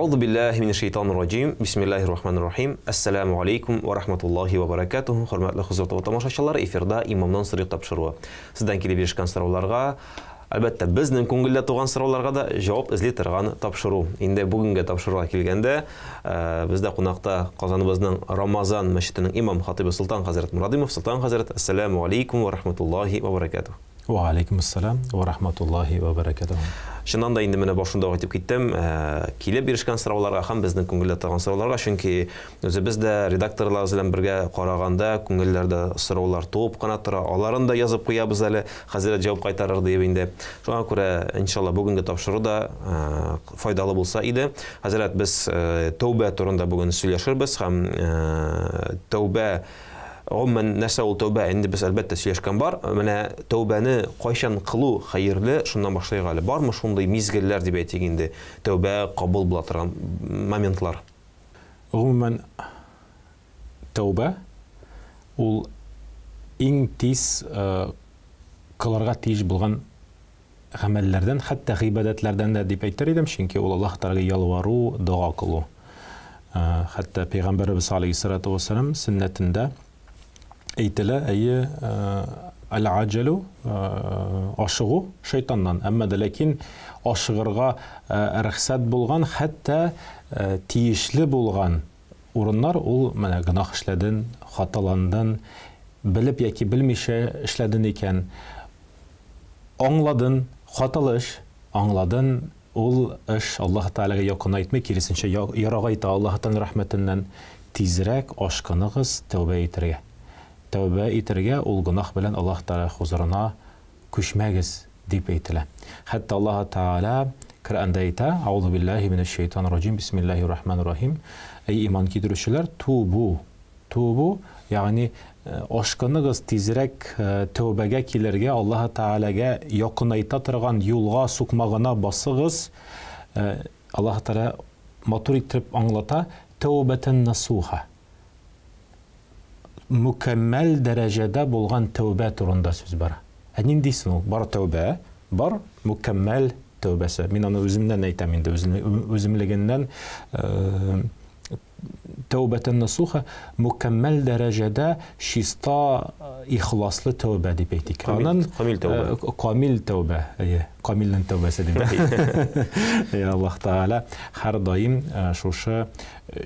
Әгъузу биллаһи минәш шәйтанир раҗим. Бисмиллаһир рахманир рахим. Ассаламу алейкум ва рахматуллаһи ва баракатуһу. Хөрмәтле Хозур ТВ тамашачылар, эфирда Имамнан сорыйк тапшыруы. Сездән килеп ирешкән сорауларга, әлбәттә, безнең күңелдә туган сорауларга да җавап эзли торган тапшыру. Инде бүгенге тапшыруга килгәндә, бездә кунакта Казаныбызның Рамазан мәчетенең имам хатибы Солтан хәзрәт Мурадимов. Солтан хәзрәт, ассаламу алейкум ва рахматуллаһи ва баракатуһу. Ва алейкум ассалам ва рахматуллахи ва баракатуһу. Чыннан да инде менә башында ук әйтеп киттем, килеп ирешкән сорауларга һәм безнең күңелдә торган сорауларга, чөнки үзебез дә редакторлар белән бергә караганда күңелләрдә сораулар туып кына тора, аларын да язып куябыз әле, хәзрәт җавап кайтарыр диеп инде. Шуңа күрә, иншалла, бүгенге тапшыру да файдалы булса иде. Хәзрәт, без тәүбә турында бүген сөйләшербез һәм тәүбә гомумән нәрсә ул тәүбә? Инде без әлбәттә сөйләшкән бар. Менә тәүбәне кайчан кылу хәерле, шуннан башлыйк әле. Бармы шундый мизгелләр дип әйтик инде, тәүбә кабул була торган моментлар? Гомумән тәүбә ул иң тиз кылырга тиеш булган гамәлләрдән, хәтта гыйбадәтләрдән дә дип әйтер идем, чөнки ул Аллаһ Тәгаләгә ялвару, дога кылу. Хәтта Пәйгамбәребез алейһиссалату вассалам сөннәтендә әйтелә, әйе, әл-аҗалу, ашыгу шайтаннан, әмма дә ләкин ашыгырга рөхсәт булган, хәтта тиешле булган урыннар ул менә гөнаһ эшләден, хаталандын, белеп яки белмичә эшләден икән, аңладын, хаталы эш, аңладын, ул эш Аллаһ Тәгаләгә якынайтмый, киресенчә, ерагайта Аллаһ Тәгаләнең рәхмәтеннән. Тизрәк ашкыныгыз тәүбә итәргә. Тәүбә итәргә, ул гөнаһ белән Аллаһ Тәгалә хозурына күчмәгез, дип әйтелә. Хәтта Аллаһ Тәгалә Коръәндә әйтә, Аузу биллаһи минәш шәйтанир раҗим, бисмиллаһир рахманир рахим. Әй иман китерүчеләр, тубу, тубу, ягъни ашкыныгыз тизрәк тәүбәгә килергә, Аллаһ Тәгаләгә якынайта торган юлга, сукмагына басыгыз. Аллаһ Тәгалә матур иттереп аңлата, тәүбәтән насуха. Мөкәммәл дәрәҗәдә булган тәүбә турында сүз бара. Ә нинди соң ул? Бар тәүбә, бар мөкәммәл тәүбәсе. Мин аны үземнән әйтәм инде, үземлегеннән тәүбәтән насуха, мөкәммәл дәрәҗәдә чиста, ихласлы тәүбә дип әйтик. Анын камил тәүбә. Камил тәүбә, әйе, камилнең тәүбәсе дип. Әйе, Аллаһ Тәгалә һәрдаим шушы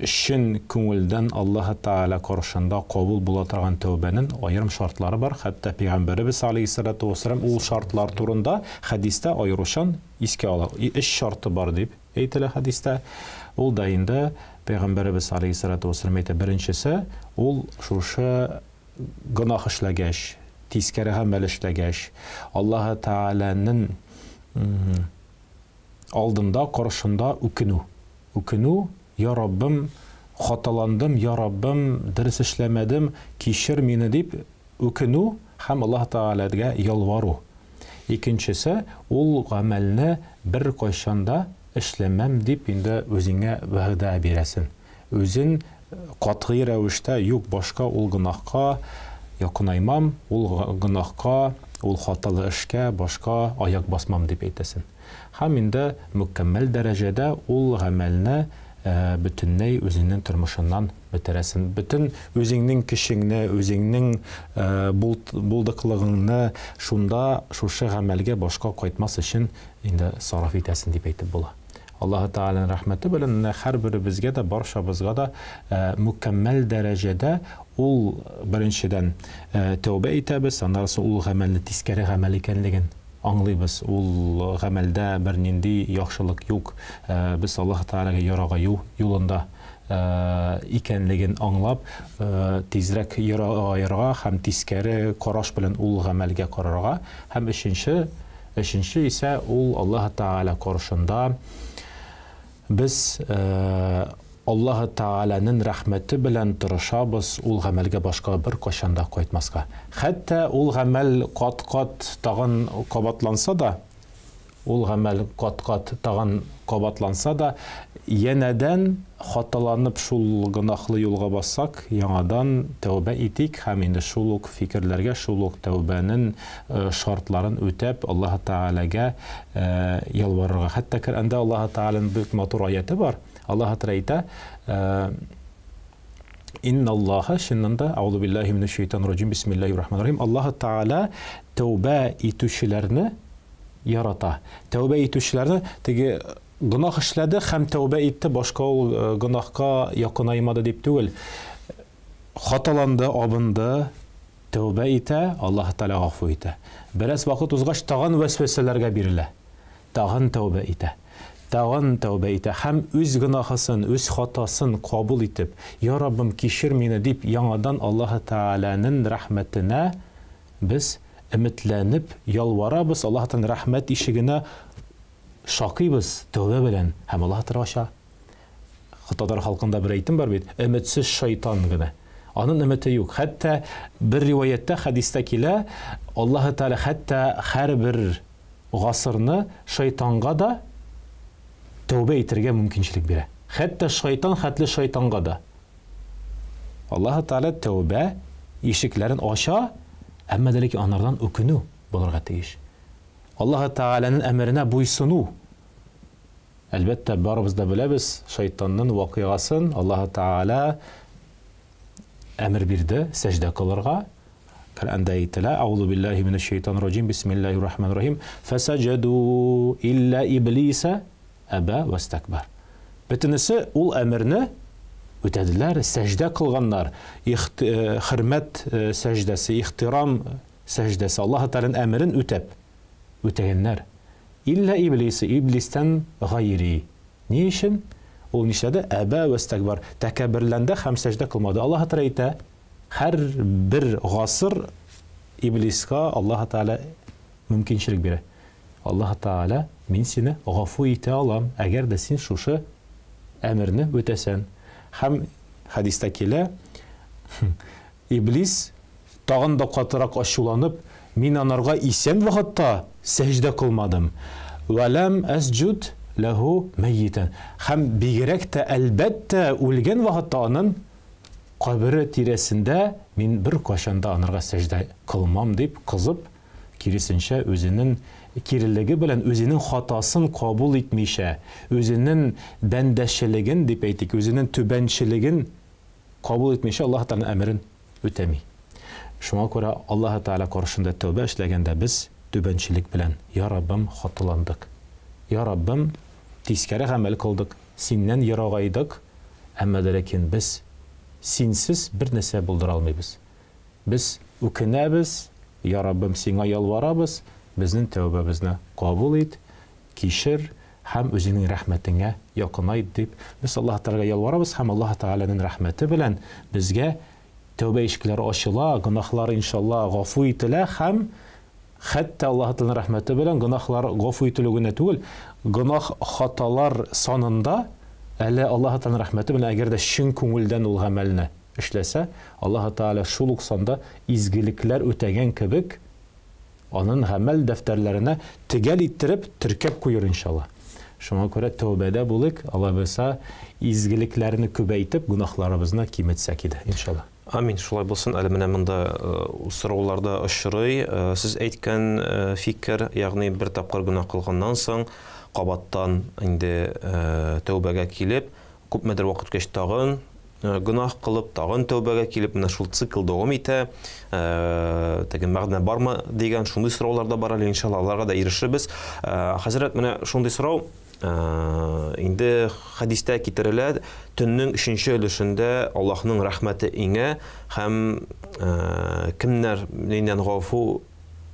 чын күңелдән Аллаһ Тәгалә каршында кабул була торган тәүбәнең аерым шартлары бар. Хәтта Пәйгамбәребез алейһиссалату вассалам ул шартлар турында хәдистә аеручан искә ала. Өч шарты бар дип әйтелә хәдистә. Ул да инде Пәйгамбәребез алейһиссалату вассалам әйтә, беренчесе ул шушы гөнаһ эшләгәч, тискәре гамәл эшләгәч, Аллаһ Тәгаләнең алдында, каршында үкенү. Үкенү, я Раббым, хаталандым, я Раббым, дөрес эшләмәдем, кичер мине дип үкенү һәм Аллаһ Тәгаләгә ялвару. Икенчесе, ул гамәлне беркайчан да эшләмәм дип инде үзеңә вәгъдә бирәсен. Үзен катгый рәвештә, юк, башка ул гөнаһка якынаймам, ул гөнаһка, ул хаталы эшкә башка аяк басмам дип әйтәсен. Һәм инде мөкәммәл дәрәҗәдә ул гамәлне бөтенләй үзеңнең тормышыннан бетерәсен. Бөтен үзеңнең көчеңне, үзеңнең булдыклыгыңны шунда шушы гамәлгә башка кайтмас өчен инде сарыф итәсен дип әйтеп була. Аллаһы Тәгаләнең рәхмәте белән менә һәрберебезгә дә, барчабызга да мөкәммәл дәрәҗәдә ул беренчедән тәүбә итәбез, аннары соң ул гамәлне тискәре гамәл икәнлеген аңлыйбыз. Ул гамәлдә бернинди яхшылык юк. Без Аллаһ Тәгаләгә ярагаю юлында икәнлеген аңлап, тизрәк ярагаерга һәм тискәре караш белән ул гамәлгә карарга. Һәм өченче, өченче исә ул Аллаһ Тәгалә каршында без Аллаһ Тәгаләнең рәхмәте белән тырышабыз ул гамәлгә башка беркайчан да кайтмаска. Хәтта ул гамәл кат-кат тагын кабатланса да, ул гамәл кат-кат тагын кабатланса да, янәдән хаталанып шул гөнаһлы юлга бассак, яңадан тәүбә итик һәм инде шул ук фикерләргә, шул ук тәүбәнең шартларын үтәп, Аллаһ Тәгаләгә ялварырга. Хәтта Коръәндә Аллаһ Тәгаләнең бик матур аяте бар. Аллаһ Тәгалә әйтә, Инналлаһа, чыннан да, аузу биллаһи минәш шайтанир раҗим, бисмиллаһир рахманир рахим. Аллаһ Тәгалә тәүбә итүчеләрне ярата. Тәүбә итүчеләрне теге гөнаһ эшләде һәм тәүбә итте, башка ул гөнаһка якынаймады дип түгел. Хаталанды, абынды, тәүбә итә, Аллаһ Тәгалә гафу итә. Бераз вакыт узгач, тагын вәсвәсәләргә бирелә. Тагын тәүбә итә. Тагын тәүбә итә һәм үз гөнаһысын, үз хатасын кабул итеп, Я Раббым, кичер мине, дип яңадан Аллаһы Тәгаләнен рәхмәтенә без өметләнеп ялварабыз, Аллаһы Тәгаләнең рәхмәт ишегенә шакыйбыз тәүбә белән һәм Аллаһы Тәгалә ача. Татар халкында бер әйтем бар бит, өметсез шайтан гына. Анын өмете юк. Хәтта бер риваятьтә, хәдистә килә, Аллаһы Тәгалә хәтта һәрбер гасырны шайтанга да тәүбә итәргә мөмкинчелек бирә. Хәтта шайтан хәтле шайтанга да. Аллаһы Тәгалә тәүбә ишекләрен ача, әмма дә ләкин анардан үкенү булырга тиеш. Аллаһы Тәгаләнең әмеренә буйсыну. Әлбәттә, барыбыз да беләбез шайтанның вакыйгасын, Аллаһы Тәгалә әмер бирде сәҗдә кылырга. Коръәндә әйтелә, Аузу биллаһи минәш шайтанир раҗим, бисмиллаһир рахманир рахим. Фасаҗаду илля иблиса аба вастакбар. Бөтенесе ул әмерне үтәделәр, сәҗдә кылганнар. Хөрмәт сәҗдәсе, ихтирам сәҗдәсе, Аллаһы Тәгаләнең әмерен үтәп үтәгәннәр. Илля иблиса, иблистән гайри. Ни өчен? Ул нишләде? Әбә вәстәкбар. Тәкәбберләнде һәм сәҗдә кылмады. Аллаһы Тәгалә әйтә, һәр бер гасыр иблиска Аллаһы Тәгалә мөмкинчелек бирә. Аллаһы Тәгалә, мин сине гафу итә алам, әгәр дә син шушы әмерне үтәсән. Һәм хәдистә килә, Иблис, тагын да катырак ачуланып, Мин анарга исән вакытта сәҗдә кылмадым. Вә ләм әсҗүд ләһү мәййитән. Һәм бигрәк тә, әлбәттә, үлгән вакытта анын кабере тирәсендә мин беркайчан да анарга сәҗдә кылмам, дип кызып, киресенчә, үзенен кирелеге белән үзенең хатасын кабул итмичә, үзенен бәндәчелеген, дип әйтик, үзенең түбәнчелеген кабул итмичә Аллаһы Тәгаләнең әмерен үтәми. Шуңа күрә Аллаһы Тәгалә каршында тәүбә эшләгәндә без түбәнчелек белән, Я Раббым, хаталандык. Я Раббым, тискәре гамәл кылдык, Синнән ерагайдык, әмма дә ләкин без Синсез бер нәрсә булдыра алмыйбыз. Без үкенәбез, Я Раббым, Сиңа ялварабыз, безнең тәүбәбезне кабул ит, кичер һәм Үзеңнең рәхмәтеңә якынайт, дип, без Аллаһы Тәгаләгә ялварабыз һәм Аллаһы Тәгаләнең рәхмәте белән безгә тәүбә ишекләре ачыла, гөнаһлар, иншалла, гафу ителә һәм хәтта Аллаһы Тәгаләнең рәхмәте белән гөнаһлар гафу ителү генә түгел, гөнаһ, хаталар санында әле Аллаһы Тәгаләнең рәхмәте белән, әгәр дә чын күңелдән ул гамәлне эшләсә, Аллаһы Тәгалә шул ук санда изгелекләр үтәгән кебек Анын гамәл дәфтәрләренә төгәл иттереп теркәп куер, иншалла. Шуңа күрә тәүбәдә булыйк, Алла боерса, изгелекләрне күбәйтеп, гөнаһларыбызны киметсәк иде, иншалла. Амин, шулай булсын. Әле менә монда сорауларда очрый сез әйткән фикер, ягъни бер тапкыр гөнаһ кылганнан соң, кабаттан инде тәүбәгә килеп, Күпмедер вакыт үткәч тагын гөнаһ кылып, тагын тәүбәгә килеп, менә шул цикл дәвам итә. Теге мәгънә бармы дигән шундый сораулар да бар әле, иншалла, аларга да ирешербез. Хәзрәт, менә шундый сорау, инде хәдистә китерелә, төннең өченче өлешендә Аллаһның рәхмәте иңә һәм кемнәр миннән гафу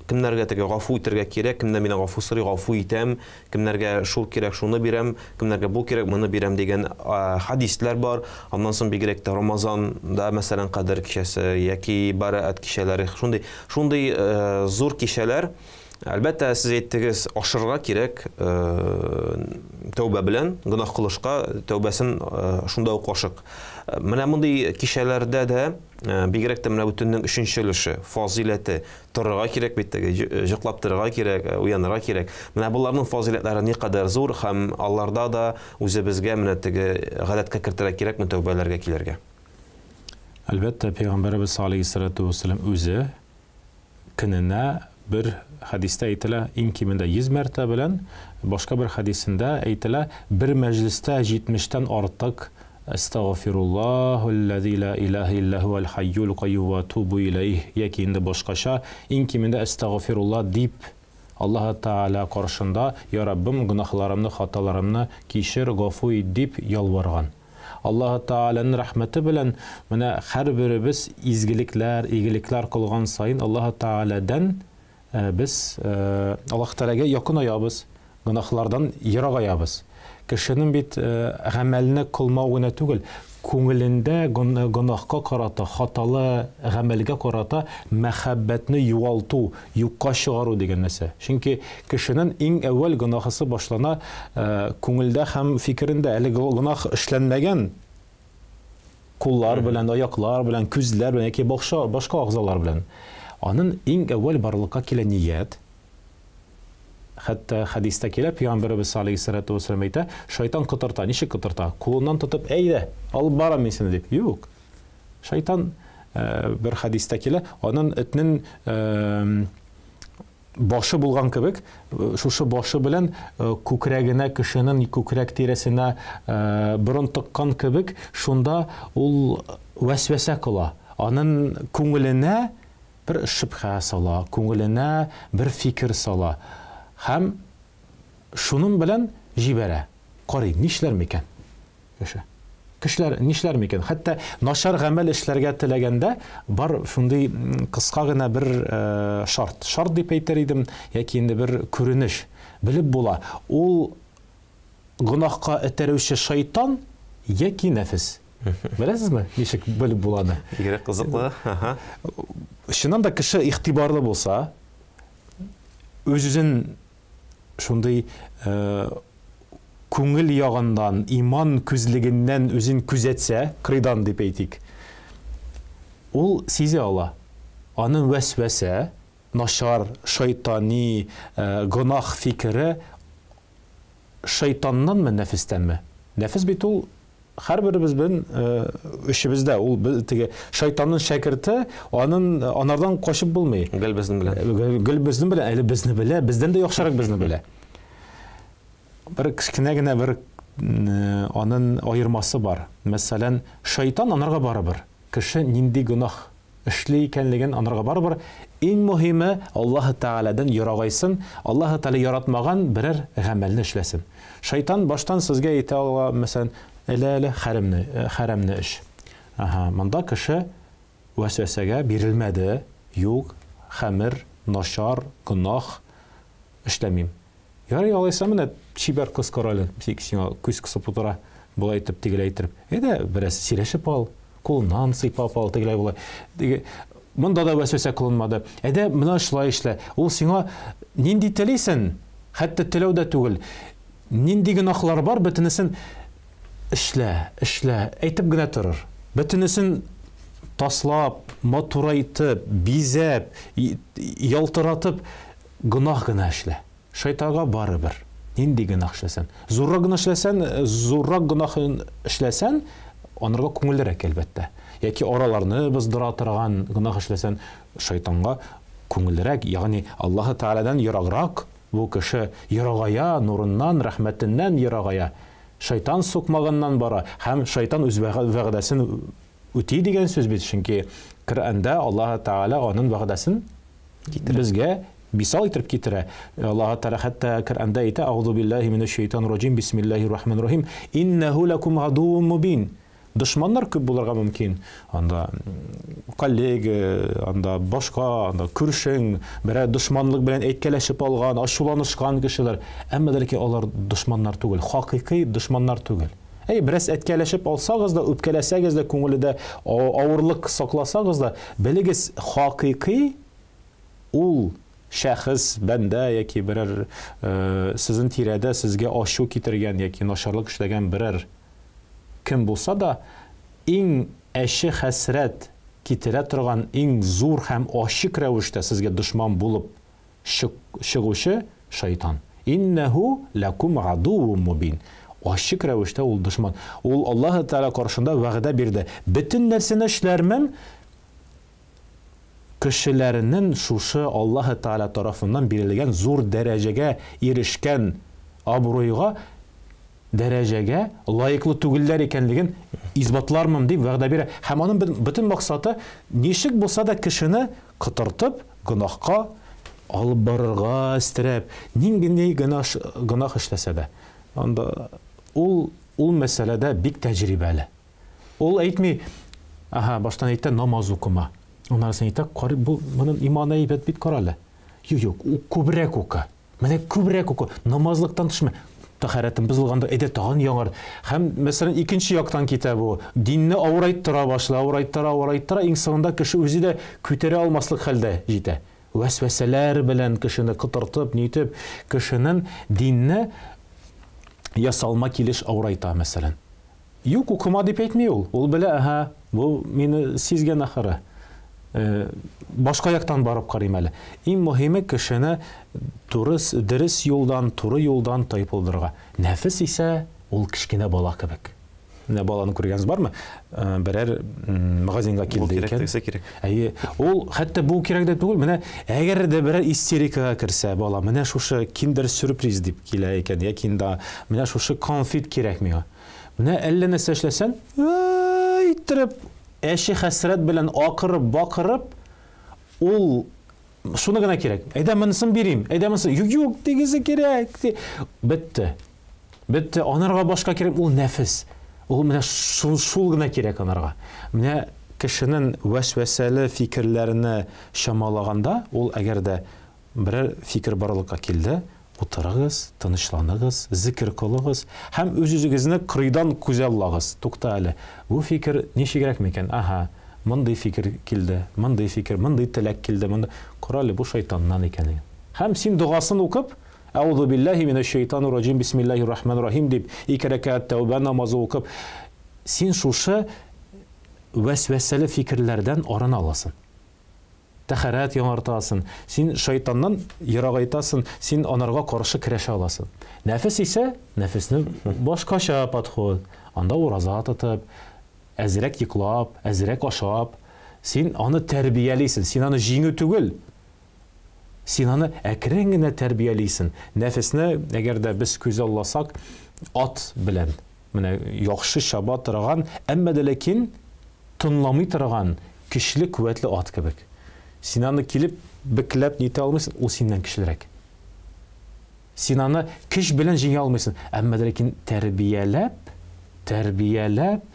кемнәргә теге гафу итәргә кирәк, кемнәр миннән гафу сорый, гафу итәм, кемнәргә шул кирәк, шуны бирәм, кемнәргә бу кирәк, моны бирәм дигән хәдисләр бар. Аннан соң бигрәк тә Рамазанда, мәсәлән, Кадер кичәсе яки Бараат кичәләре, шундый, шундый зур кичәләр. Әлбәттә, сез әйттегез, ашырга кирәк тәүбә белән, гөнаһ кылышка, тәүбәсен шунда ук ашык. Менә мондый кичәләрдә дә, бигрәк тә менә бу төннең өченче өлеше, фазыйләте, торырга кирәк бит теге, җоклап торырга кирәк, уянырга кирәк. Менә боларның фазыйләтләре никадәр зур һәм аларда да үзебезгә менә теге гадәткә кертергә кирәкме тәүбәләргә килергә? Әлбәттә, Пәйгамбәребез алейһиссалату вәссәлам үзе көненә Бер хәдистә әйтелә, иң кимендә 100 мәртәбә белән, башка бер хәдисендә әйтелә, бер мәҗлестә 70-тән артык Әстәгъфируллаһулләзи ла илаһә илля һуәл хайюл каюм вә атубу иләйһ яки инде башкача, иң кимендә Әстәгъфирулла дип Аллаһы Тәгалә каршында, Я Раббым, гөнаһларымны, хаталарымны кичер, гафу ит дип ялварган. Аллаһы Тәгаләнең рәхмәте белән менә һәрберебез изгелекләр, игелекләр кылган саен Аллаһы Тәгаләдән без Аллаһы Тәгаләгә якынаябыз, гөнаһлардан ерагаябыз. Кешенең бит гамәлне кылмау гына түгел, күңелендә гөнаһка карата, хаталы гамәлгә карата мәхәббәтне югалту, юкка чыгару дигән нәрсә. Чөнки кешенең иң әүвәл гөнаһысы башлана күңелдә һәм фикерендә. Әле гөнаһ эшләнмәгән куллар белән, аяклар белән, күзләр белән яки башка, башка агъзалар белән. Анын иң әүвәл барлыкка килә ният. Хәтта хәдистә килә, пәйгамбәребез алейһиссалату вассалам әйтә, шайтан котырта. Ничек котырта? Кулыннан тотып, әйдә, алып барам мин сине дип. Юк. Шайтан э, бер хәдистә килә, анын этнең э, башы булган кебек, э, шушы башы белән күкрәгенә кешенең күкрәк тирәсенә борын тыккан кебек, шунда ул вәсвәсә кыла. Анын күңеленә Бер шөбһә сала, күңеленә бер фикер сала һәм шуның белән җибәрә. Карый, нишләр микән кеше? Кешеләр нишләр микән? Хәтта начар гамәл эшләргә теләгәндә бар шундый кыска гына бер шарт. Шарт дип әйтер идем, яки инде бер күренеш. Белеп була. Ул гөнаһка этәрүче шайтан яки нәфес. Беләсезме, ничек белеп була аны? Бигрәк кызыклы. Аһа. Чыннан да кеше игътибарлы булса, үз-үзен шундый э, күңел ягыннан, иман күзлегеннән үзен күзәтсә, кырыйдан дип әйтик, ул сизә ала. Аның вәсвәсә, начар, шайтани, э, гөнаһ фикере Шайтаннанмы, нәфестәнме? Нәфес бит ул һәрберебез белән эчебездә. Ул теге шайтанның шәкерте, анын анардан качып булмый. Гел безнең белән. Гел безнең белән, әле безне белә, бездән дә яхшырак безне белә. Бер кечкенә генә бер анын аермасы бар. Мәсәлән, шайтан анарга барыбер. Кеше нинди гөнаһ эшли икәнлеген анарга барыбер, иң мөһиме, Аллаһы Тәгаләдән ерагайсын, Аллаһы Тәгалә яратмаган берәр гамәлне эшләсен. Шайтан баштан сезгә әйтә ала, мәсәлән, әле әле хәремне, хәрәмне эш. Аһа, монда кеше вәсвәсәгә бирелмәде, юк, хәмер, начар, гөнаһ эшләмим. Ярый, алайса менә чибәр кыз корале, тик сиңа күз кысып утыра, болай итеп, тегеләй иттереп. Әйдә, бераз сөйләшеп ал, кулыннан сыйпап ал, тегеләй болай. Теге, монда да вәсвәсә кылынмады. Әйдә, менә шулай эшлә. Ул сиңа нинди телисен, хәтта теләү дә түгел, нинди гөнаһлар бар, бөтенесен эшлә, эшлә, әйтеп генә торыр. Бөтенесен таслап, матурайтып, бизәп, ялтыратып, Гөнаһ гына эшлә. Шайтанга барыбер. Нинди гөнаһ эшләсән. Зуррак гөнаһ эшләсән, зуррак гөнаһ эшләсән, анарга күңеллерәк, әлбәттә. Яки араларны боздыра торган гөнаһ эшләсән, шайтанга күңеллерәк, ягъни Аллаһы Тәгаләдән ераграк бу кеше ерагая, нурыннан, рәхмәтеннән ерагая. Шайтан сукмагыннан бара һәм шайтан үз вәгъдәсен үти дигән сүз бит, чөнки Коръәндә Аллаһы Тәгалә аның вәгъдәсен Китерә. Безгә мисал итеп китерә. Аллаһ Тәгалә хәтта Коръәндә әйтә: "Аузу биллаһи минәш шайтанир раҗим, бисмиллаһир рахманир рахим. Иннәһу лакум адуввун мубин." Дошманнар күп булырга мөмкин. Анда коллега, анда башка, анда күршең, берәр дошманлык белән әйткәләшеп алган, ачуланышкан кешеләр. Әмма ләкин алар дошманнар түгел, хакыйкый дошманнар түгел. Әй, бераз әткәләшеп алсагыз да, үпкәләсәгез дә, күңеледә авырлык сакласагыз да, белегез, хакыйкый ул шәхес, бәндә яки берәр сезнең тирәдә сезгә ачу китергән яки начарлык эшләгән берәр кем булса да, иң әче хәсрәт китерә торган иң зур һәм ачык рәвештә сезгә дошман булып чыгучы шайтан. Иннәһу ләкум адуввун мубин. Ачык рәвештә ул дошман. Ул Аллаһы Тәгалә каршында вәгъдә бирде. Бөтен нәрсәне эшләрмен, кешеләрнең шушы Аллаһы Тәгалә тарафыннан бирелгән зур дәрәҗәгә ирешкән абруйга, дәрәҗәгә лаеклы түгелләр икәнлеген исбатлармын дип вәгъдә бирә. Һәм аның бөтен максаты ничек булса да кешене котыртып, гөнаһка алып барырга өстерәп, нинди гөнаһ, гөнаһ эшләсә дә. Анда ул ул мәсьәләдә бик тәҗрибәле. Ул әйтми, аһа, баштан әйтә, намаз укыма. Аннан соң әйтә, карый, бу моның иманы әйбәт бит, карале. Юк, юк, күбрәк укы. Менә күбрәк укы. Намазлыктан төшмә. Тәһарәтең бозылганда, әйдә тагын яңар. Һәм, мәсәлән, икенче яктан китә бу. Динне авырайттыра башлый, авырайттыра, авырайттыра, иң соңында кеше үзе дә күтәрә алмаслык хәлдә җитә. Вәсвәсәләр белән кешене котыртып, нитеп, кешенең динне ясалма килеш авырайта, мәсәлән. Юк, укыма дип әйтми ул. Ул белә, әһә, бу мине сизгән ахыры. Э, башка яктан барып карыйм әле. Иң мөһиме кешене туры, дөрес юлдан, туры юлдан тайпылдырырга. Нәфес исә ул кечкенә бала кебек. Менә баланы күргәнегез бармы? Э, берәр магазинга килде икән. Бу кирәк, кирәк. Әйе, ул хәтта бу кирәк дә түгел. Менә әгәр дә берәр истерикага керсә бала, менә шушы киндер сюрприз дип килә икән, яки инде менә шушы конфет кирәк миңа. Менә әллә нәрсә эшләсән, иттереп, әче хәсрәт белән акырып, бакырып, ул шуны гына кирәк. Әйдә монысын бирим, әйдә монысын. Юк, юк, тегесе кирәк. Бетте. Бетте. Анарга башка кирәк, ул нәфес. Ул менә шул, шул гына кирәк анарга. Менә кешенең вәсвәсәле фикерләрне чамалаганда, ул әгәр дә Берәр фикер барлыкка килде, утырыгыз, тынычланыгыз, зикер кылыгыз һәм үз-үзегезне кырыйдан күзаллагыз, тукта әле, бу фикер ничегрәк микән, әһә, мондый фикер килде, мондый фикер, мондый теләк килде, мондый, кара әле, бу шайтаннан икән. Һәм син догасын укып, Әгъузу билләһи минәш-шәйтанир-раҗим, бисмилләһир-рахманир-рахим дип, ике рәкәгать тәүбә намазы укып, син шушы вәсвәсәле фикерләрдән арына аласың. Тәһарәт яңартасың, син шайтаннан ерагайтасың, син анарга каршы көрәшә аласың. Нәфес исә, нәфесне башкача подход. Анда ураза тотып, әзрәк йоклап, әзрәк ашап, син аны тәрбиялисең, син аны җиңү түгел, син аны әкрен генә тәрбиялисең. Нәфесне, әгәр дә без күзалласак, ат белән, менә яхшы чаба торган, әмма дә ләкин тынламый торган көчле, куәтле ат кебек. Син аны килеп бекләп нитә алмыйсың, ул синнән көчлерәк. Син аны көч белән җиңә алмыйсың, әмма дә ләкин тәрбияләп, тәрбияләп,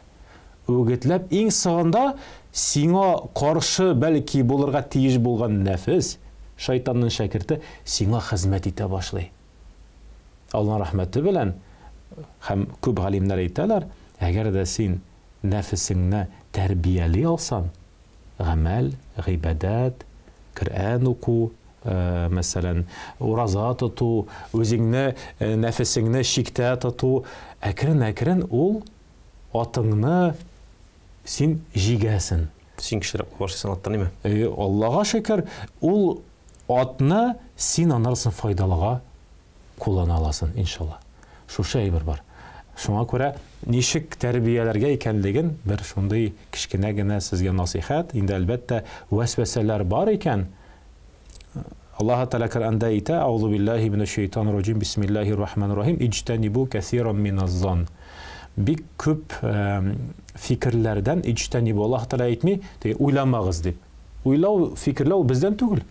үгетләп, иң соңында сиңа каршы бәлки булырга тиеш булган нәфес, шайтанның шәкерте, сиңа хезмәт итә башлый. Аллаһның рәхмәте белән, һәм күп галимнәр әйтәләр, әгәр дә син нәфесеңне тәрбияли алсаң, гамәл, гыйбадәт, Коръән уку, мәсәлән, ураза тоту, үзеңне, нәфесеңне чиктә тоту, әкрен-әкрен ул атыңны син җигәсен. Син көчлерәк була башлыйсың аттан, име? Аллага шөкер, ул атны син аннан соң файдалыга куллана аласың, иншалла. Шушы әйбер бар. Шуңа күрә ничек тәрбияләргә икәнлеген бер шундый кечкенә генә сезгә насыйхәт. Инде әлбәттә вәсвәсәләр бар икән, Аллаһ Тәгалә Коръәндә әйтә, Аузу биллаһи минәш шәйтанир раҗим, бисмиллаһир рахманир рахим, иҗтәнибу кәсиран миназ-зан. Бик күп фикерләрдән иҗтәнибу Аллаһ Тәгалә әйтми, теге уйламагыз дип. Уйлау, фикерләү бездән түгел.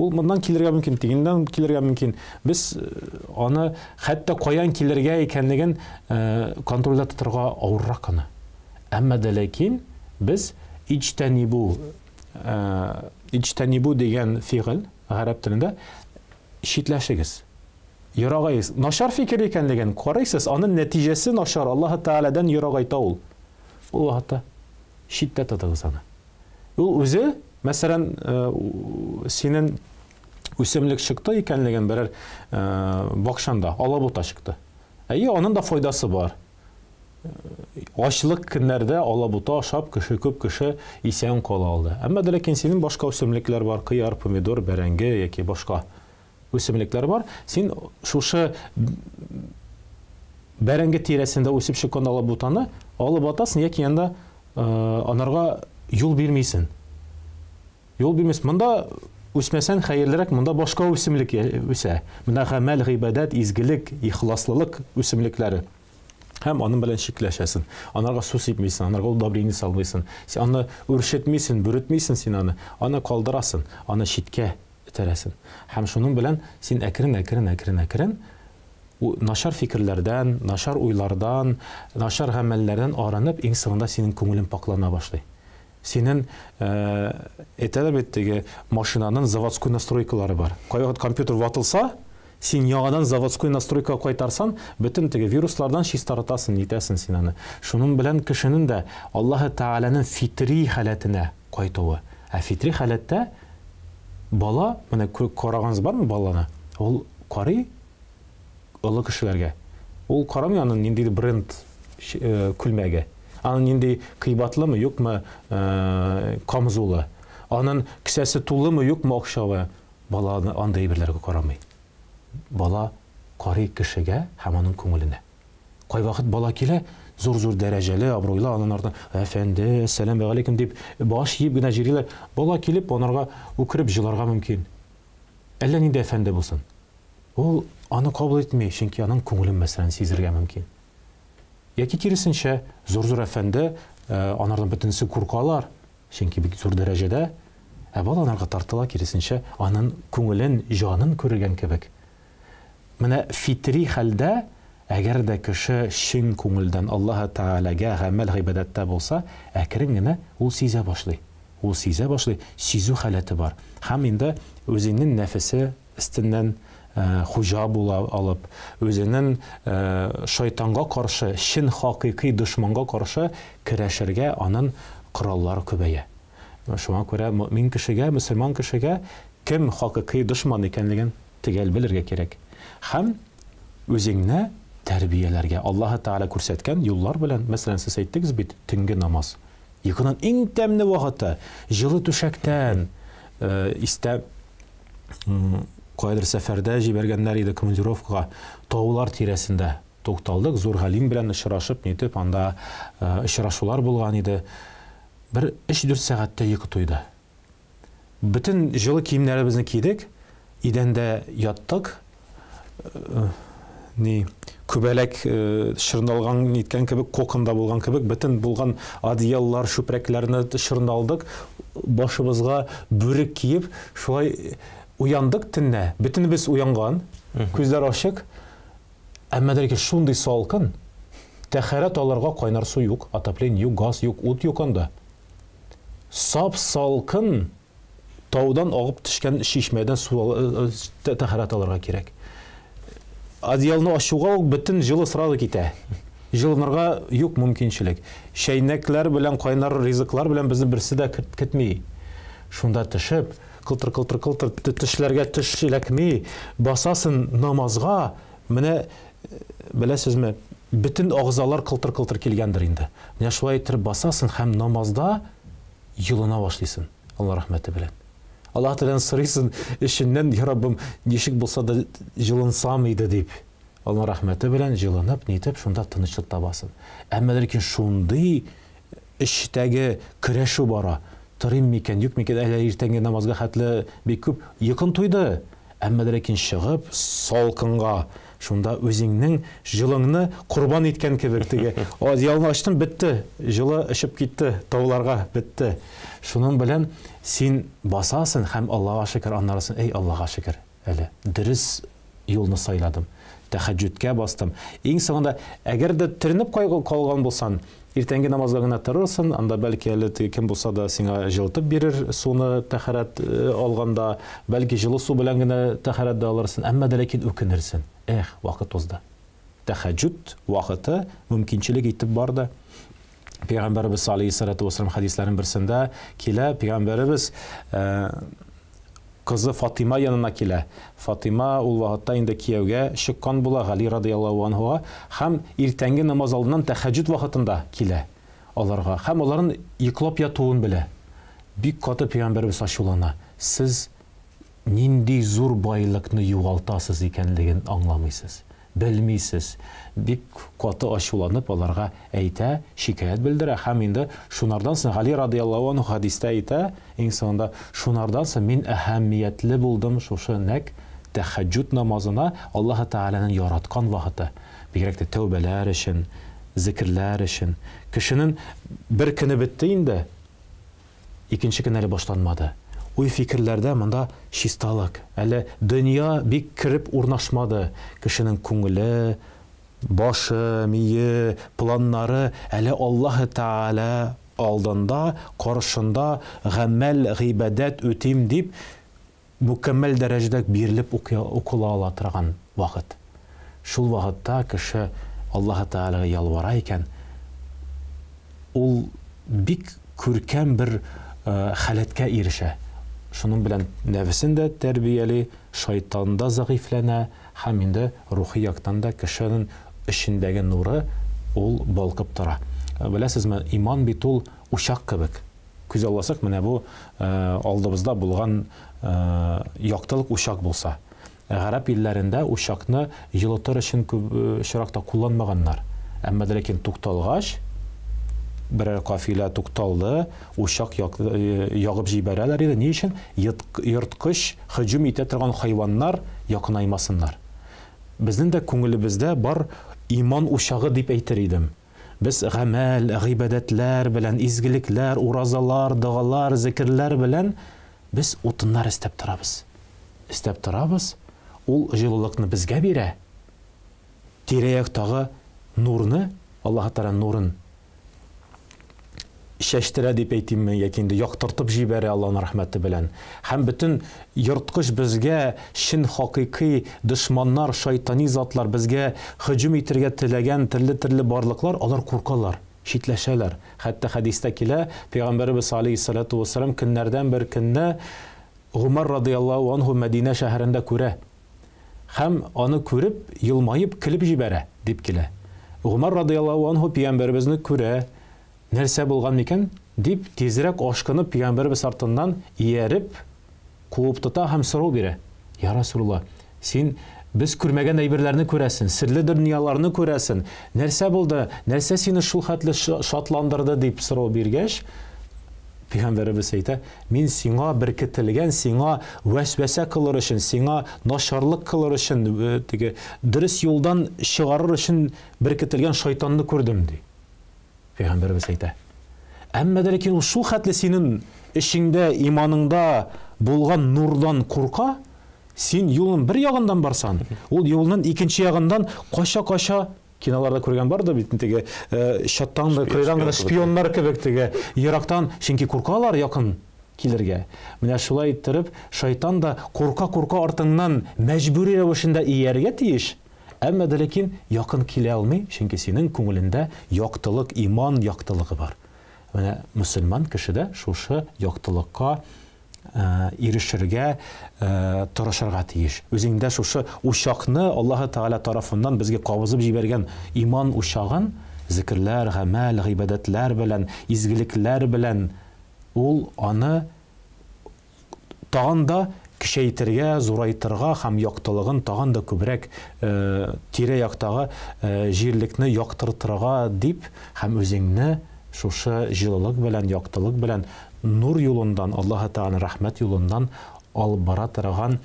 Ул моннан килергә мөмкин, тегеннән килергә мөмкин. Без аны хәтта каян килергә икәнлеген контрольдә тотырга авыррак аны. Әмма дә ләкин без иҗтәнибу, иҗтәнибу дигән фигыль гарәп телендә читләшегез. Ерагайыз. Начар фикер икәнлеген карыйсыз, аның нәтиҗәсе начар, Аллаһ Тәгаләдән ерагайта ул. Ул вакытта читтә тотыгыз аны. Ул үзе, мәсәлән, синең үсемлек чыкты икәнлеген берәр бакчанда алабута чыкты. Әйе, аның да файдасы бар. Ачлык көннәрдә алабута ашап кеше күп кеше исән кала алды. Әмма дә ләкин синең башка үсемлекләр бар, кыяр, помидор, бәрәңге яки башка үсемлекләр бар. Син шушы бәрәңге тирәсендә үсеп чыккан алабутаны алып атасың яки анда анарга юл бирмисең. Юл бирмисен. Монда үсмәсән хәерлерәк, монда башка үсемлек үсә. Менә гамәл, гыйбадәт, изгелек, ихласлылык үсемлекләре. Һәм аның белән чикләшәсен. Анарга су сипмисен, анарга удобрение салмыйсың. Син аны үрчетмисен, бүретмисен син аны. Аны калдырасың, аны читкә этәрәсен. Һәм шуның белән син әкрен, әкрен, әкрен, әкрен начар фикерләрдән, начар уйлардан, начар гамәлләрдән арынып, иң соңында синең күңелең паклана башлый. Синең әйтәләр бит теге машинаның заводской настройкалары бар. Кайвакыт компьютер ватылса, син яңадан заводской настройкага кайтарсан, бөтен теге вируслардан чистартасың, нитәсең син аны. Шуның белән кешенең дә Аллаһы Тәгаләнең фитри халәтенә кайтуы. Ә фитри халәттә бала, менә караганыгыз бармы баланы? Ул карый олы кешеләргә. Ул карамый аның нинди бренд күлмәге. Аның нинди кыйбатлымы, юкмы камзулы. Аның кесәсе тулымы, юкмы акчалы. Бала андый әйберләргә карамый. Бала карый кешегә һәм аның күңеленә. Кайвакыт бала килә, зур-зур дәрәҗәле, абруйлы, анын артыннан әфәнде, әссәләмү галәйкүм дип баш иеп генә җөриләр. Бала килеп, анарга үкереп җыларга мөмкин. Әллә нинди әфәнде булсын. Ул аны кабул итми, чөнки аның күңелен, мәсәлән, сизергә мөмкин. Яки киресенчә, зур-зур әфәнде, анардан бөтенесе куркалар, чөнки бик зур дәрәҗәдә. Ә бала анарга тартыла, киресенчә, анын күңелен, җанын күрергән кебек. Менә фитри хәлдә, әгәр дә кеше чын күңелдән Аллаһы Тәгаләгә гамәл-гыйбадәттә булса, әкрен генә ул сизә башлый. Ул сизә башлый, сизү халәте бар. Һәм инде үзенең нәфесе өстеннән хуҗа була алып, үзенең шайтанга каршы, чын хакыйкый дошманга каршы көрәшергә анын кораллары күбәя. Шуңа күрә мөэмин кешегә, мөселман кешегә кем хакыйкый дошман икәнлеген төгәл белергә кирәк. Һәм үзеңне тәрбияләргә. Аллаһы Тәгалә күрсәткән юллар белән, мәсәлән, сез әйттегез бит, төнге намаз. Йокының иң тәмле вакыты, җылы түшәктән, истә каядыр сәфәрдә җибәргәннәр иде командировкага, таулар тирәсендә тукталдык, зур галим белән очрашып, нитеп, анда очрашулар булган иде. Бер 3-4 сәгатьтә йокы туйды. Бөтен җылы киемнәребезне кидек, идәндә яттык. Ни, күбәләк чорналган ниткән кебек, коконда булган кебек, бөтен булган одеяллар, чүпрәкләрне чорналдык, башыбызга бүрек киеп, шулай уяндык төнлә. Бөтенебез уянган, күзләр ачык. Әмма дә ләкин шундый салкын, тәһарәт алырга кайнар су юк, отопление юк, газ юк, ут юк анда. Сап-салкын таудан агып төшкән чишмәдән су тәһарәт алырга кирәк. Одеялны ачуга ук бөтен җылы сразу китә. Җылынырга юк мөмкинчелек. Чәйнәкләр белән, кайнар ризыклар белән безне берсе дә көтми. Шунда төшеп, кылтыр-кылтыр-кылтыр тешләргә теш эләкми, басасын намазга, менә беләсезме, бөтен агзалар кылтыр-кылтыр килгәндер инде. Менә шулай иттереп басасын һәм намазда йолына башлыйсын, Алла рәхмәте белән. Аллаһ Тәгаләдән сорыйсын, эченнән, Я Раббым, ничек булса да җылынсам иде дип. Алла рәхмәте белән җылынып, нитеп, шунда тынычлык табасын. Әмма ләкин шундый эчтәге көрәшү бара. Торыйм микән, юк микән, әллә иртәнге намазга хәтле бик күп йокым туйды. Әмма дә ләкин чыгып, салкынга, шунда үзеңнең җылыңны корбан иткән кебек теге одеялны ачтым, бетте, җылы очып китте тауларга, бетте. Шуның белән син басасың һәм Аллага шөкер, аннарысын, әй, Аллага шөкер, әле дөрес юлны сайладым. Тәһәҗҗүдкә бастым. Иң соңында, әгәр дә төренеп калган булсан, иртәнге намазга гына торырсың, анда бәлки әле теге кем булса да сиңа җылытып бирер суны тәһарәт алганда, бәлки җылы су белән генә тәһарәт дә алырсың, әмма дә ләкин үкенерсең. Эх, вакыт узды. Тәһәҗҗүд вакыты мөмкинчелек итеп барды. Пәйгамбәребез алейһиссалату вассалам хәдисләренең берсендә килә, пәйгамбәребез кызы Фатыйма янына килә. Фатыйма ул вакытта инде кияүгә чыккан була Гали радыяллаһу анһуга һәм иртәнге намаз алдыннан тәһәҗҗүд вакытында килә аларга һәм аларның йоклап ятуын белә. Бик каты пәйгамбәребез ачулана. Сез нинди зур байлыкны югалтасыз икәнлеген аңламыйсыз. белмисез. Бик каты ачуланып аларга әйтә, шикаять белдерә һәм инде шунардан соң Гали радыяллаһу анһу хәдистә әйтә, иң соңында, шунардан соң мин әһәмиятле булдым шушы нәкъ тәһәҗҗүд намазына, Аллаһы Тәгаләнең яраткан вакыты, бигрәк тә тәүбәләр өчен, зекерләр өчен. Кешенең бер көне бетте инде, Икенче көн әле башланмады. Уй-фикерләрдә монда чисталык. Әле дөнья бик кереп урнашмады. Кешенең күңеле, башы, мие, планнары әле Аллаһы Тәгалә алдында, каршында гамәл, гыйбадәт үтим дип мөкәммәл дәрәҗәдә бирелеп укыла ала торган вакыт. Шул вакытта кеше Аллаһы Тәгаләгә ялвара икән, ул бик күркәм бер халәткә ирешә. Шуның белән нәфесен дә тәрбияли, шайтан да зәгыйфьләнә һәм инде рухи яктан да кешенең эчендәге нуры ул балкып тора. Беләсезме, иман бит ул учак кебек. Күзалласак, менә бу алдыбызда булган яктылык учак булса. Гарәп илләрендә учакны җылытыр өчен күп очракта кулланмаганнар. Әмма дә ләкин тукталгач, берәр кафилә тукталды, учак ягып җибәрәләр иде. Ни өчен? Ерткыч һөҗүм итә торган хайваннар якынаймасыннар. Безнең дә күңелебездә бар иман учагы дип әйтер идем. Без гамәл, гыйбадәтләр белән, изгелекләр, уразалар, догалар, зекерләр белән без утыннар өстәп торабыз. Өстәп торабыз, ул җылылыкны безгә бирә, тирә-яктагы нурны, Аллаһы Тәгаләнең нурын чәчтерә дип әйтимме, яки инде яктыртып җибәрә Аллаһның рәхмәте белән. Һәм бөтен ерткыч безгә чын хакыйкый дошманнар, шайтани затлар, безгә һөҗүм итергә теләгән төрле-төрле барлыклар, алар куркалар, читләшәләр. Хәтта хәдистә килә, Пәйгамбәребез алейһиссалату вассалам көннәрдән бер көнне Гомәр радыяллаһу анһу Мәдинә шәһәрендә күрә. Һәм аны күреп, елмаеп, көлеп җибәрә, дип килә. Гомәр радыяллаһу анһу пәйгамбәребезне күрә, Нәрсә булган микән? дип, тизрәк ашкынып пәйгамбәребез артыннан ияреп, куып тота һәм сорау бирә, Я Расулулла, син без күрмәгән әйберләрне күрәсен, серле дөньяларны күрәсен, нәрсә булды, нәрсә сине шул хәтле шатландырды, дип сорау биргәч, пәйгамбәребез әйтә, Мин сиңа беркетелгән, сиңа вәсвәсә кылыр өчен, сиңа начарлык кылыр өчен, теге дөрес юлдан чыгарыр өчен беркетелгән шайтанны күрдем, ди. Пәйгамбәребез әйтә. Әмма дә ләкин ул шул хәтле синең эчеңдә, иманыңда булган нурдан курка, син юлның бер ягыннан барсан, ул юлның икенче ягыннан кача-кача, киноларда күргән бар да бит теге э, чаттан да кырыйдан гына шпионнар кебек теге ерактан, чөнки куркалар якын килергә. Менә шулай иттереп, шайтан да курка-курка артыңнан мәҗбүри рәвешендә ияргә тиеш. Әмма дә ләкин якын килә алмый, чөнки синең күңелендә яктылык, иман яктылыгы бар. Менә мөселман кеше дә шушы яктылыкка ирешергә тырышырга тиеш. Үзеңдә шушы учакны Аллаһы Тәгалә тарафыннан безгә кабызып җибәргән иман учагын зикерләр, гамәл, гыйбадәтләр белән, изгелекләр белән ул аны тагын да көчәйтергә, зурайтырга һәм яктылыгын тагын да күбрәк тирә-яктагы җирлекне яктыртырга дип һәм үзеңне шушы җылылык белән, яктылык белән нур юлыннан, Аллаһы Тәгаләнең рәхмәт юлыннан алып бара торган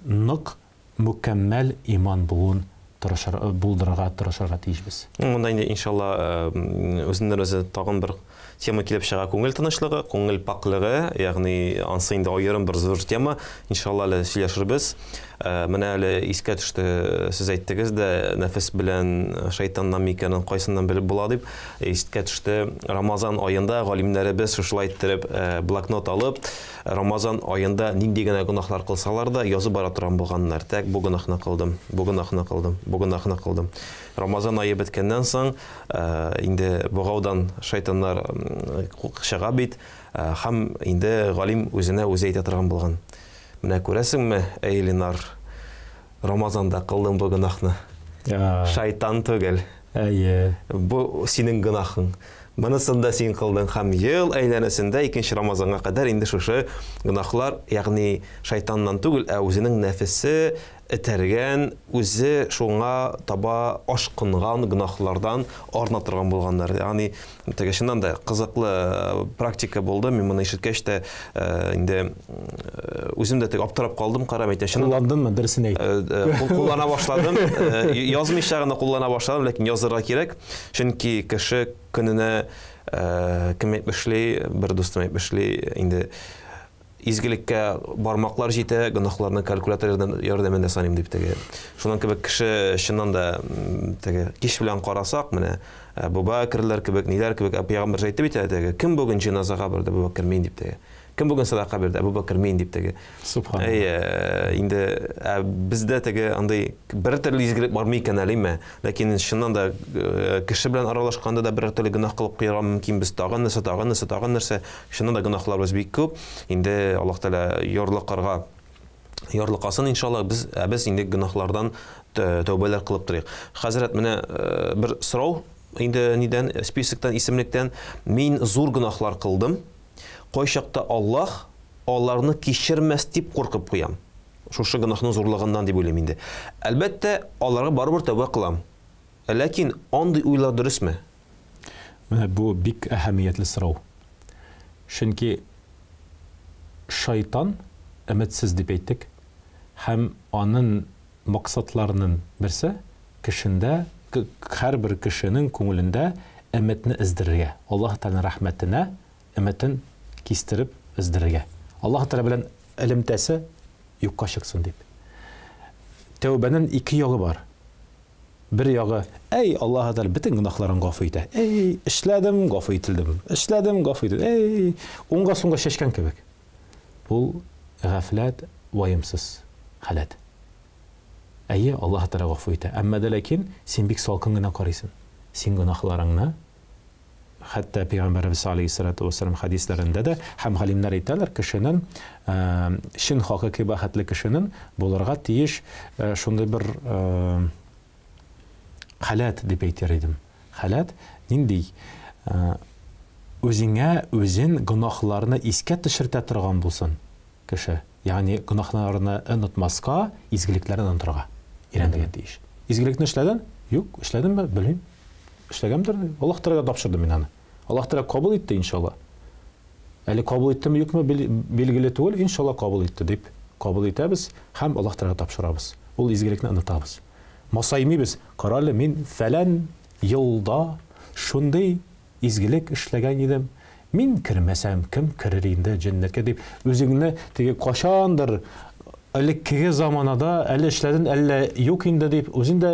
нык мөкәммәл иман булуын тырышыр, булдырырга тырышырга тиешбез. Монда инде, иншалла, үзеннән-үзе тагын бер тема килеп чыга, күңел тынычлыгы, күңел пакьлыгы, ягъни ансы инде аерым бер зур тема, иншалла әле сөйләшербез. Менә әле искә төште, сез әйттегез дә, нәфес белән шайтаннан микәнен кайсыннан белеп була дип, искә төште, Рамазан аенда галимнәребез шушылай иттереп блокнот алып, Рамазан аенда нинди генә гөнаһлар кылсалар да, язып бара торган булганнар. Тәк, бу гөнаһны кылдым, бу гөнаһны кылдым, бу гөнаһны кылдым. Рамазан ае беткәннән соң, инде богаудан шайтаннар чыга бит, һәм инде галим үзенә үзе әйтә торган булган. Менә күрәсеңме, әй Ленар, Рамазанда кылдың бу гөнаһны. Шайтан түгел. Әйе. Бу синең гөнаһың. Монысын да син кылдың һәм ел әйләнәсендә икенче Рамазанга кадәр инде шушы гөнаһлар, ягъни шайтаннан түгел, ә үзенең нәфесе этәргән, үзе шуңа таба ашкынган гөнаһлардан арына торган булганнар. Ягъни, теге чыннан да кызыклы практика булды. Мин моны ишеткәч тә инде үзем дә теге аптырап калдым, карап әйтә. Чыннан Кулландыңмы? Дөресен әйт. Куллана башладым. Язмыйча гына куллана башладым, ләкин язырга кирәк. Чөнки кеше көненә, кем әйтмешли, бер дустым әйтмешли, инде изгелеккә бармаклар җитә, гөнаһларны калькулятор ярдәмендә саныйм дип теге. Шуның кебек кеше чыннан да теге кич белән карасак, менә Әбу Бәкерләр кебек, ниләр кебек, пәйгамбәр әйтте бит әле теге, кем бүген җеназага барды, Әбу Бәкер мин дип теге. Кем бүген садака бирде, Әбу Бәкер мин дип теге. Субханалла. Әйе, инде бездә теге андый бер төрле изгелек бармы икән әлеме? Ләкин чыннан да кеше белән аралашканда да берәр төрле гөнаһ кылып куярга мөмкинбез. Тагын нәрсә, тагын нәрсә, тагын нәрсә. Чыннан да гөнаһларыбыз бик күп. Инде Аллаһ Тәгалә ярлыкарга ярлыкасын иншалла, без ә без инде гөнаһлардан тәүбәләр кылып торыйк. Хәзрәт, менә бер сорау инде нидән, списоктан, исемлектән. Мин зур гөнаһлар кылдым. Кайчакта Аллаһ аларны кичермәс дип куркып куям. Шушы гөнаһның зурлыгыннан дип уйлыйм инде. Әлбәттә, аларга барыбер тәүбә кылам. Ләкин андый уйлар дөресме? Менә бу бик әһәмиятле сорау. Чөнки шайтан өметсез дип әйттек, һәм анын максатларынын берсе кешендә, һәрбер кешенең күңелендә өметне өздерергә, Аллаһ Тәгаләнең рәхмәтенә өметен кистереп өздерергә. Аллаһ Тәгалә белән элемтәсе юкка чыксын дип. Тәүбәнең ике ягы бар. Бер ягы, әй, Аллаһы Тәгалә бөтен гөнаһларын гафу итә. Әй, эшләдем, гафу ителдем. Эшләдем, гафу ителдем. Әй, уңга-сулга чәчкән кебек. Ул гафләт, ваемсыз халәт. Әйе, Аллаһы Тәгалә гафу итә. Әмма дә ләкин син бик салкын гына карыйсың. Син гөнаһларыңны Хәтта Пәйгамбәребез алейһиссалату вассалам хәдисләрендә дә һәм галимнәр әйтәләр, кешенең чын хакыйкый бәхетле кешенең булырга тиеш шундый бер халәт дип әйтер идем. Халәт нинди? Үзеңә үзен гөнаһларны искә төшертә торган булсын кеше. Ягъни гөнаһларны онытмаска, изгелекләрне онытырга өйрәнергә тиеш. Изгелекне эшләдең? Юк, эшләдемме? Белмим. Эшләгәндер, Аллаһ Тәгаләгә тапшырдым мин аны. Аллаһ Тәгалә кабул итте, иншалла. Әле кабул иттеме, юкмы, билгеле түгел, иншалла кабул итте дип кабул итәбез һәм Аллаһ Тәгаләгә тапшырабыз. Ул изгелекне онытабыз. Масаймыйбыз. Карале, мин фәлән елда шундый изгелек эшләгән идем. Мин кермәсәм, кем керер инде җәннәткә дип, үзеңне теге кайчандыр элеккеге заманада әле эшләден, әллә юк инде дип, үзең дә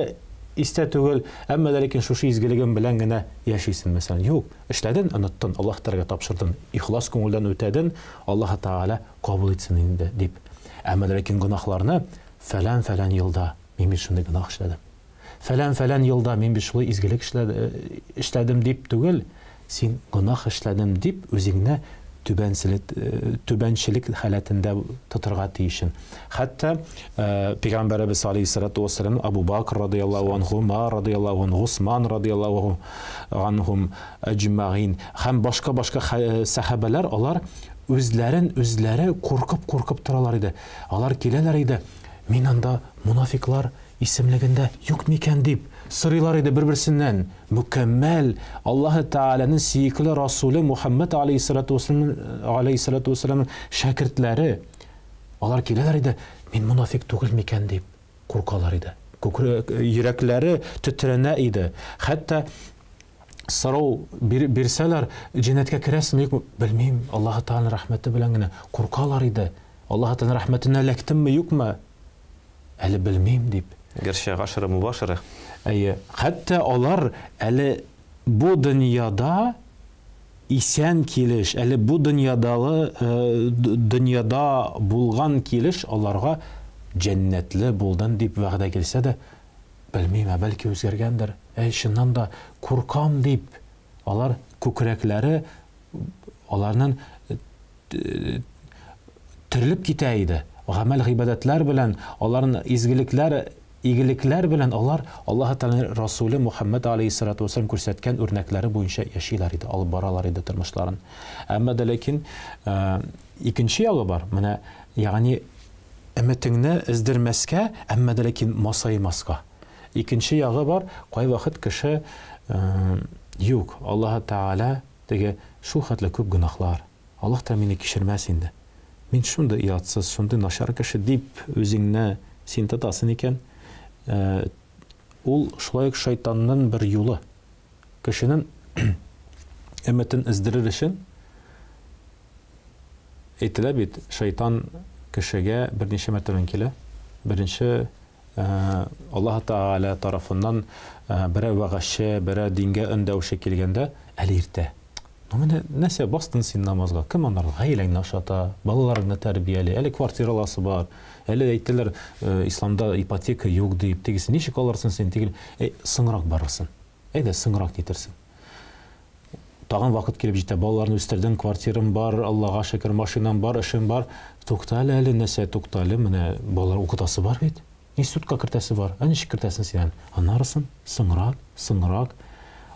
истә түгел, әмма дә ләкин шушы изгелегем белән генә яшисен, мәсәлән. Юк, эшләден, оныттын, Аллаһ Тәгаләгә тапшырдын, ихлас күңелдән үтәден, Аллаһ Тәгалә кабул итсен инде дип. Әмма дә ләкин гөнаһларны фәлән-фәлән елда мин бит шундый гөнаһ эшләдем. Фәлән-фәлән елда мин бит шулай изгелек эшләдем дип түгел, син гөнаһ эшләдем дип үзеңне түбәнчелек халәтендә тотырга тиешен. Хәтта Пәйгамбәребез алейһиссалату вассалам Абу Бакр радыяллаһу анһу, Умар радыяллаһу анһу, Госман радыяллаһу анһум әҗмәгыйн һәм башка-башка сәхабәләр алар үзләрен үзләре куркып-куркып торалар иде. Алар киләләр иде, мин анда мунафиклар исемлегендә юк микән дип сорыйлар иде бер-берсеннән. Мөкәммәл Аллаһы Тәгаләнең сөекле Расуле Мухәммәд алейһиссалату вәссәламның шәкертләре, алар киләләр иде, мин монафик түгел микән дип куркалар иде. Йөрәкләре тетрәнә иде. Хәтта сорау бирсәләр, җәннәткә керәсеңме, юкмы? Белмим, Аллаһы Тәгаләнең рәхмәте белән генә куркалар иде. Аллаһы Тәгаләнең рәхмәтенә эләктемме, юкмы? Әле белмим, дип. Гәрчә гашыры мубашыры. Әйе. Хәтта алар әле бу дөньяда исән килеш, әле бу дөньядагы дөньяда булган килеш аларга җәннәтле булдын дип вәгъдә килсә дә, белмим, ә бәлки үзгәргәндер. Әй, чыннан да куркам дип, алар күкрәкләре аларның терелеп китә иде. Гамәл-гыйбадәтләр белән, аларның изгелекләр, игелекләр белән алар Аллаһы Тәгаләнең Расуле Мухәммәд алейһиссалату вәссәлам күрсәткән үрнәкләре буенча яшиләр иде, алып баралар иде тормышларын. Әмма дә ләкин икенче ягы бар. Менә, ягъни Өметеңне өздермәскә, әмма дә ләкин масаймаска. Икенче ягы бар, кайвакыт кеше, Юк, Аллаһы Тәгалә теге шул хәтле күп гөнаһлар, Аллаһ та мине кичермәс инде. Мин шундый оятсыз, шундый начар кеше дип үзеңне син тотасың икән, ул шулай ук шайтанның бер юлы. Кешенең өметен өздерер өчен әйтелә бит, шайтан кешегә берничә мәртәбән килә. Беренче Аллаһ Тәгалә тарафыннан берәр вәгазьче, берәр дингә өндәүче килгәндә, әле иртә. Ну менә нәрсә бастың син намазга? Кем аннары гаиләңне ашата, балаларыңны тәрбияли, әле квартира аласы бар, әле әйттеләр, исламда ипотека юк дип, тегесе ничек алырсың син, тигел, әй, соңрак барырсың. Әйдә, соңрак китерсең. Тагын вакыт килеп җитә, балаларны үстердең, квартирам бар, Аллага шөкер, машинам бар, эшем бар. Тукта әле, әле нәрсә, тукта әле, менә балалар укытасы бар бит. Институтка кертәсе бар. Ә ничек кертәсең син аны? Анарысын, соңрак, соңрак.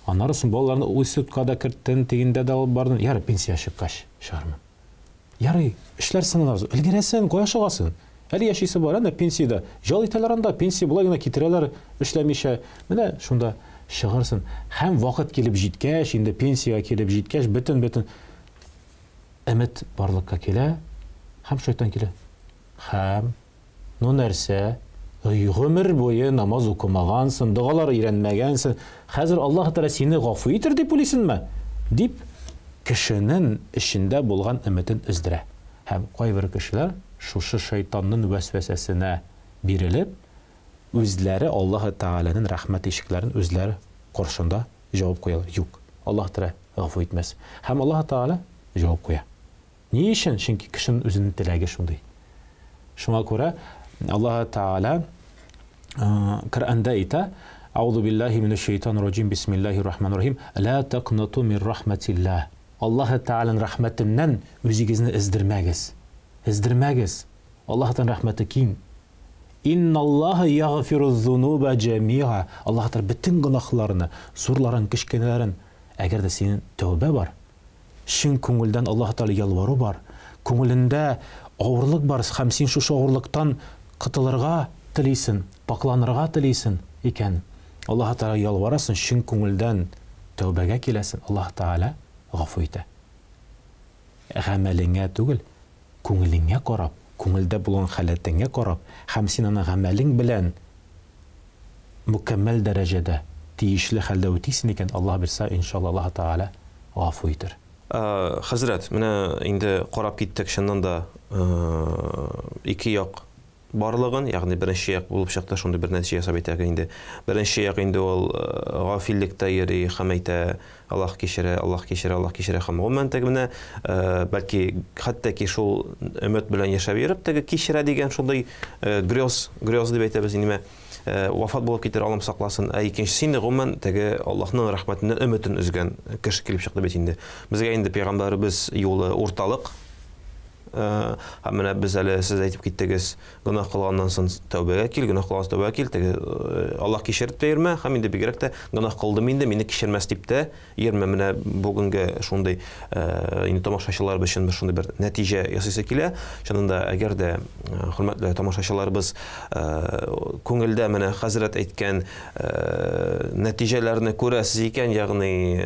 Анарысын балаларны институтка да керттең, тегендә дә алып бардың. Ярый, пенсия чыккач чыгармын. Ярый, эшләрсең анарысын. Өлгерәсең, кая ашыгасың? Әле яшисе бар, әнә пенсиядә. Ял итәләр анда, пенсия болай гына китерәләр, эшләмичә. Менә шунда чыгарсың. Һәм вакыт килеп җиткәч, инде пенсиягә килеп җиткәч, бөтен-бөтен өмет барлыкка килә, һәм шайтан килә. Һәм Ну нәрсә? Гомер буе намаз укымагансың, догалар өйрәнмәгәнсең. Хәзер Аллаһ Тәгалә сине гафу итер дип уйлыйсыңмы? дип, кешенең эчендә булган өметен өздерә. Һәм кайбер кешеләр шушы шайтанның вәсвәсәсенә бирелеп, үзләре Аллаһ Тәгаләнең рәхмәт ишекләрен үзләре каршында җавып куялар. Юк, Аллаһ Тәгалә гафу итмәс. Һәм Аллаһ Тәгалә җавап куя. Ни өчен? Чөнки кешенең үзенең теләге шундый. Шуңа күрә Аллаһ Тәгалә Коръәндә әйтә, Аузу биллаһи минәш шәйтанир раҗим, бисмиллаһир рахманир рахим, ла тaqнату мин рахматиллаһ. Аллаһ Тәгаләнең рәхмәтеннән үзегезне эздермәгез. Эздермәгез. Аллаһ Тәгаләнең рәхмәте киң. Инналлаһа ягъфиру зунуба җәмиа. Аллаһ Тәгалә бөтен гөнаһларны, зурларын, кечкенәләрен, әгәр дә синең тәүбә бар, Чын күңелдән Аллаһ Тәгалә ялвару бар, күңелендә авырлык бар һәм син шушы авырлыктан котылырга телисен, пакъланырга телисен икән, Аллаһ Тәгаләгә ялварасың, чын күңелдән тәүбәгә киләсен, Аллаһ Тәгалә гафу итә. Гамәлеңә түгел, күңелеңә карап, күңелдә булган халәтеңә карап һәм син аны гамәлең белән мөкәммәл дәрәҗәдә, тиешле хәлдә үтисен икән, Аллаһ бирса, иншалла, Аллаһ Тәгалә гафу итер. Хәзрәт, менә инде карап киттек, чыннан да ике як барлыгын, ягъни беренче як булып чыкты, шундый бер нәтиҗә ясап әйтәк инде. Беренче як инде ул гафиллектә йөри һәм әйтә, Аллаһ кичерә, Аллаһ кичерә, Аллаһ кичерә һәм гомумән теге менә бәлки хәтта ки шул өмет белән яшәп йөреп теге кичерә дигән шундый грез, грез дип әйтәбез инде вафат булып китер, Аллам сакласын. Ә икенчесе инде гомумән теге Аллаһның рәхмәтеннән өметен өзгән кеше килеп чыкты бит инде. Безгә инде пәйгамбәребез юлы урталык. Һәм менә без әле сез әйтеп киттегез, гөнаһ кылганнан соң тәүбәгә кил, гөнаһ кылганнан соң тәүбәгә кил, теге Аллаһ кичереп тә йөрмә, һәм инде бигрәк тә гөнаһ кылдым инде, мине кичермәс дип тә йөрмә. Менә бүгенге шундый инде тамашачыларыбыз өчен шундый бер нәтиҗә ясыйсы килә. Чыннан да, әгәр дә хөрмәтле тамашачыларыбыз күңелдә менә хәзрәт әйткән нәтиҗәләрне күрәсез икән, ягъни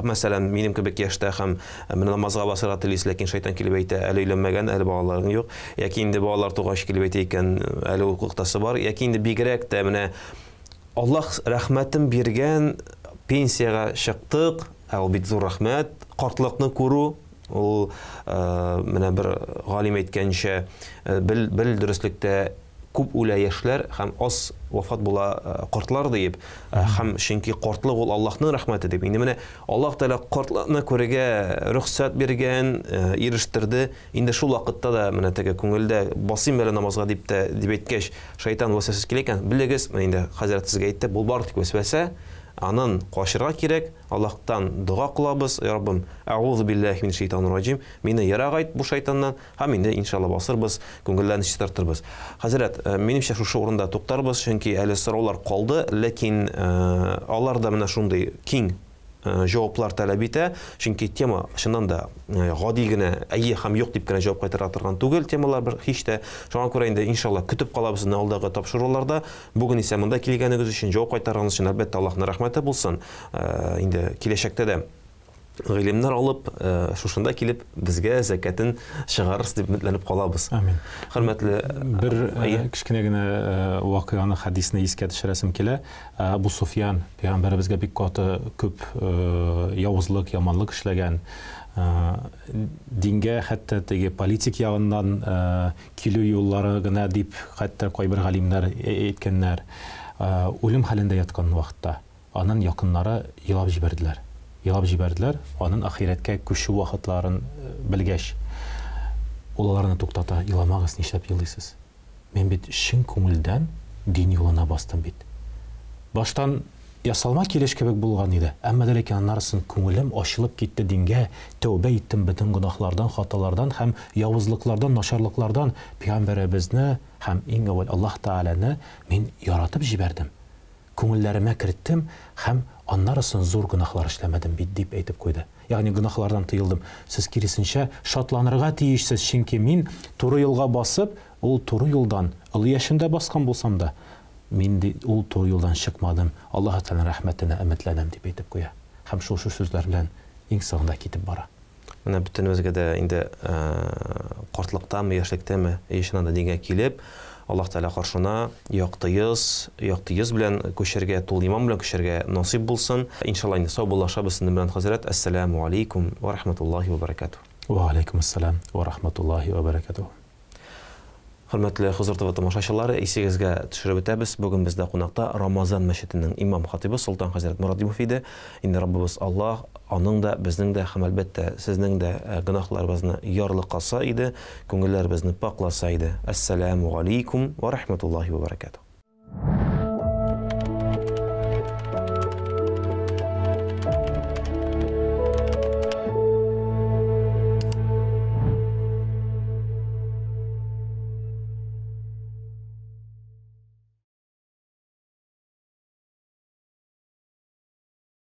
мәсәлән, минем кебек яшьтә һәм менә намазга басырга телисез, ләкин шайтан килеп әйтә, әле өйләнмәгән, әле балаларың юк, яки инде балалар тугач килеп әйтә икән, әле укытасы бар, яки инде бигрәк тә менә Аллаһ рәхмәтен биргән, пенсиягә чыктык, ә ул бит зур рәхмәт, картлыкны күрү, ул менә бер галим әйткәнчә, бел, бел дөреслектә күп үлә яшьләр һәм аз вафат була картлар диеп, һәм чөнки картлык ул Аллаһның рәхмәте дип. Инде менә Аллаһ Тәгалә картлыкны күрергә рөхсәт биргән, ирештерде. Инде шул вакытта да менә теге күңелдә басыйм әле намазга дип тә дип әйткәч, шайтан вәсвәсәсе килә икән, белегез, менә инде хәзрәт сезгә әйтте, бу бары тик вәсвәсә, анын качырга кирәк, Аллаһтан дога кылабыз, Я Раббым, әгузу билләһи минәш шайтанир раҗим, мине ерак айт бу шайтаннан, һәм инде иншалла басырбыз, күңелләрне чистартырбыз. Хәзрәт, минемчә шушы урында туктарбыз, чөнки әле сораулар калды, ләкин алар да менә шундый киң. җаваплар таләп итә, чөнки тема чыннан да гади генә әйе һәм юк дип кенә җавап кайтара торган түгел темалар бер һич тә. Шуңа күрә инде иншалла көтеп калабыз сезне алдагы тапшыруларда. Бүген исә монда килгәнегез өчен, җавап кайтарганыгыз өчен әлбәттә Аллаһның рәхмәте булсын. Инде киләчәктә дә гыйлемнәр алып, шушында килеп безгә зәкәтен чыгарырсыз дип өметләнеп калабыз. Амин. Хөрмәтле бер кечкенә генә вакыйганы, хәдисне искә төшерәсем килә. Әбу Суфьян пәйгамбәребезгә бик каты күп явызлык, яманлык эшләгән. Дингә хәтта теге политик ягыннан килү юллары гына дип хәтта кайбер галимнәр әйткәннәр. Үлем хәлендә яткан вакытта Анын якыннары елап җибәрделәр. Елап җибәрделәр, анын ахирәткә күчү вакытларын белгәч. Ул аларны туктата, Еламагыз, нишләп елыйсыз? Мин бит чын күңелдән дин юлына бастым бит. Баштан ясалма килеш кебек булган иде, әмма дә ләкин аннарысын күңелем ачылып китте дингә, тәүбә иттем бөтен гөнаһлардан, хаталардан һәм явызлыклардан, начарлыклардан, пәйгамбәребезне һәм иң әүвәл Аллаһ Тәгаләне мин яратып җибәрдем. Күңелләремә керттем һәм аннарысын зур гөнаһлар эшләмәдем бит, дип әйтеп куйды. Ягъни гөнаһлардан тыелдым. Сез, киресенчә, шатланырга тиешсез, чөнки мин, туры юлга басып, ул туры юлдан, олы яшемдә баскан булсам да, мин, ди, ул туры юлдан чыкмадым, Аллаһы Тәгаләнең рәхмәтенә өметләнәм, дип әйтеп куя. Һәм шушы сүзләр белән иң соңында китеп бара. Менә бөтенебезгә дә инде картлыктамы, яшьлектәме, чыннан да дингә килеп, Аллаһ Тәгалә каршына якты йөз, якты йөз белән күчәргә, тулы иман белән күчәргә насыйп булсын. Иншалла инде саубуллашабыз сезнең белән, хәзрәт. Әссәламү алейкум ва рахматуллаһи ва бәрәкәтүһ. Ва алейкумуссалам ва рахматуллаһи ва бәрәкәтүһ. Хөрмәтле Хозур ТВ тамашачылары, исегезгә төшереп үтәбез, бүген бездә кунакта Рамазан мәчетенең имам хатибы Солтан хәзрәт Морадимов иде. Инде Раббыбыз Аллаһ аның да, безнең дә һәм әлбәттә сезнең дә гөнаһларыбызны ярлыкаса иде, күңелләребезне пакъласа иде. Әссәләмү галәйкүм вә рахматуллаһи вә бәрәкәтүһ.